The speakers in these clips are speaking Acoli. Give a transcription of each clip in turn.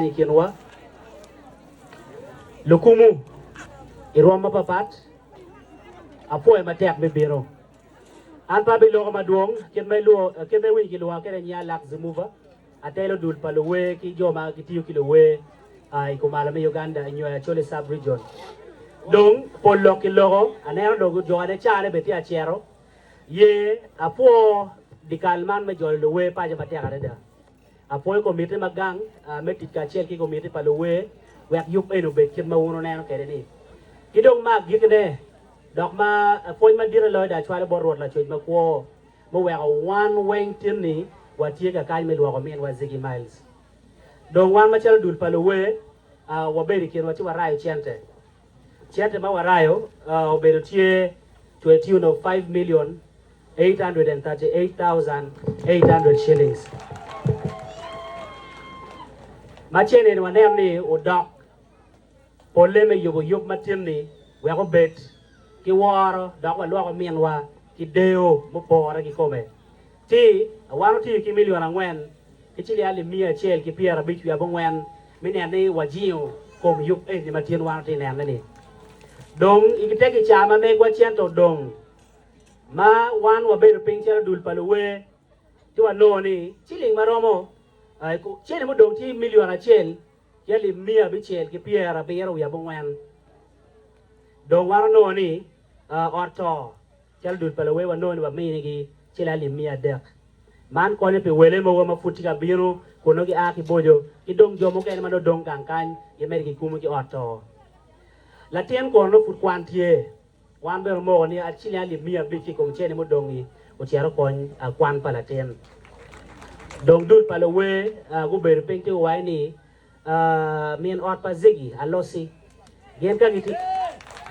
I kinwa, lukumu i rwom mapapat, apwoyo matek me bino. An pe abiloko madwong, kit ma iwinyo kilwonga kwede nyinga Lak Zimuva, atelo dul pa luwer ki jo ma gitiyo ki luwer i kumalo me Uganda nyo i Acholi Sub Region. Dong pol lok kiloko, aneno dong jone cane bene tye acero. Ye apwo dikal man me jolo luwer paco matek adada. Apwoyo komitti ma gang me tic kacel ki komitti pa luwer wek yub eni obed kit ma wun wuneno kwede ni. Ki dong ma agikkine, dok ma pwony madite loyo dong acwalo bot Rwot Lacwec makwo muweko wan weng tin-ni watye kakany me lwoko minwa Ziggy Miles. Dong wan macalo dul pa luwer, wabedo i kinwa ci warayo cente. Cente ma warayo obedo tye to a tune of 5,838,800 shillings. Ma cene-ni waneno ni odok polle me yubo yub ma tin-ni wek obed ki woro dok walwoko minwa ki deyo mupore kikome. Ci wan otiyo ki milion angwen ki ciling alip 150 wiye abongwen me neno ni wajingo kom yub eni ma tin wan watye ka nenone-ni. Dong i te kicaa ma megwa cente odong ma wan wabedo piny calo dul pa luwer ci wanongo ni ciling ma romo cente mudong tye milion acel ki alip 670 wiye abongwen. Dong wan onongo ni ot to Calo dul pa luwer wanongo ni waminigi ciling alip 300. Man konyo pi wele mogo ma pud tye ka bino kun nongo gia ki boco ki dong jo mukene ma nongo dong gang kany gimedo ki kumo ki ot to. Latin kono nongo pud kwan tye. Wan bene omoko ni ciling alip 500 ki i kom cene mudong-ngi ocit okony kwan pa latin. Dong dul pa luwer gubedo piny ci guwaco ni, Min ot pa Ziggy alosi. Gin ka gitye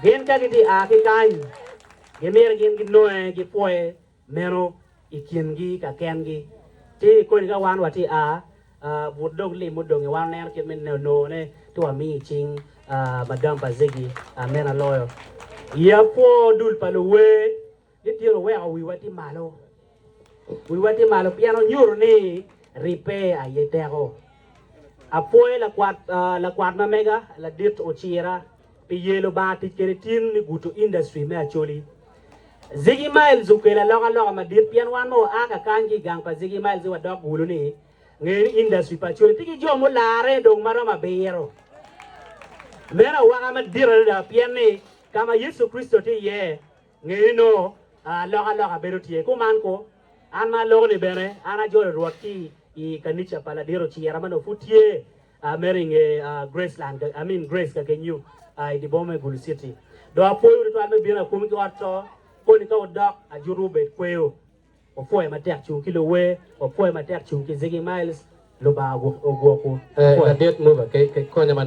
gin ka gitye a ki kany, gimito gin ginonge gipwoye meno i kingi ka kengi. Ci koni ka wan watye a, but dong lim mudongi wan waneno kit me nongone ci wamiyo i cing madam pa Ziggy meno aloyo. Iya pwo dul pa luwer. Litino weko wiwa tye malo. Wiwa tye malo pien onyuto ni ribbe aye teko. Apwoyo lakwat lakwat ma mega ladit Ocira pi ye Lubanga tic kwede tin me guto industry me Acholi. Ziggy Miles okelo alokaloka madit pien wan ma wa ka kany ki i gang pa Ziggy Miles ni wadok gulu ni ngeyo ni industry pa Acholi tye ki jo mularre dong maromo abiro. Meno awaka madit adada pien ni ka ma Yecu Kricito tye iye Nge ni nongo alokaloka bedo tye. Kuman ko, an ma aloko ni bene, an ajolo Rwot ki i kanica pa ladit Ocira ma nongo pud tye mere i nge Graceland, I mean Grace Kakenyu i dye boma me Gulu City. Dong apwoyowu tutwal me bino akum ki ot to, koni ka wudok ajutu wubed kweyo. Wapwoyo matek cung ki luwer, wapwoyo matek cung ki Ziggy Miles, Lubanga ogwokwu. Ladit Mover, konya manok.